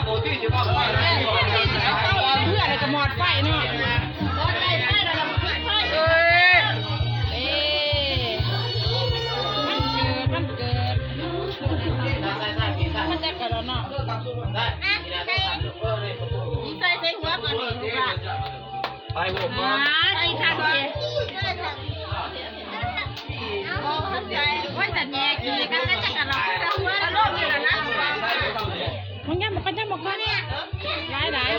ເພື່ອນກໍໝອດໄຟເນາະ. ເອີ ເອີ ວັນເກີດ ວັນເກີດ ມັນຈັກກະດອນເນາະ. ໃສ່ ໃສ່ຫົວກ່ອນນີ້ລູກຫຼານ. ໄປຫົວກ່ອນ ອ່າ ຂີ້ຄັກເດ້. ໂອ້ຍ ສັນແຍຂີ້ຄັກ ຈັກກະດອນ ອາລົມຢູ່ນະ. ມັນຍັງບໍ່ ຍັງບໍ່ກ່ອນ ຫຼາຍໆ.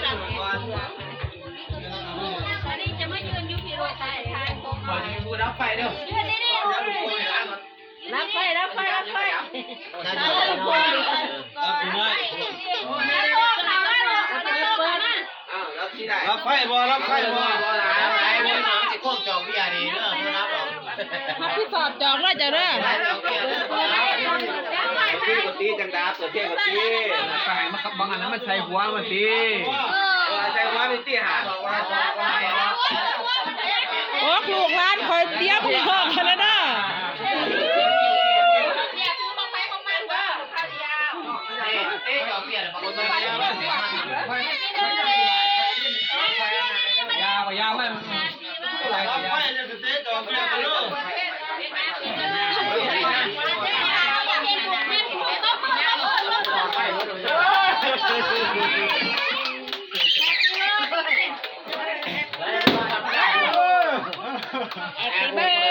ອັນນີ້ຈະມາຢືນຢູ່ພີ້ໂລດ ຖ່າຍ ຖ່າຍ ຖ່າຍ ຜູ້ດັບໄຟເດີ ຢືນນີ້ໆ. ດັບໄຟ ດັບໄຟ ດັບໄຟ. ດັບໄຟບໍ່ ດັບໄຟບໍ່? ຮັບຜິດຊອບຈອກເດີເຈົ້າເດີ. ເປີດເພງກໍຕີ ຈັງດາ ເປີດເພງກໍຕີ. ໄປໃຫ້ມັນ ບາງອັນນັ້ນມັນໃສ່ຫົວມັນຕິ. ເອີ ໃສ່ຫົວມັນຕິຫາ. ໂອ້ ລູກຫຼານຂ້ອຍຕຽມເລີກຫັ້ນນະ. Happy birthday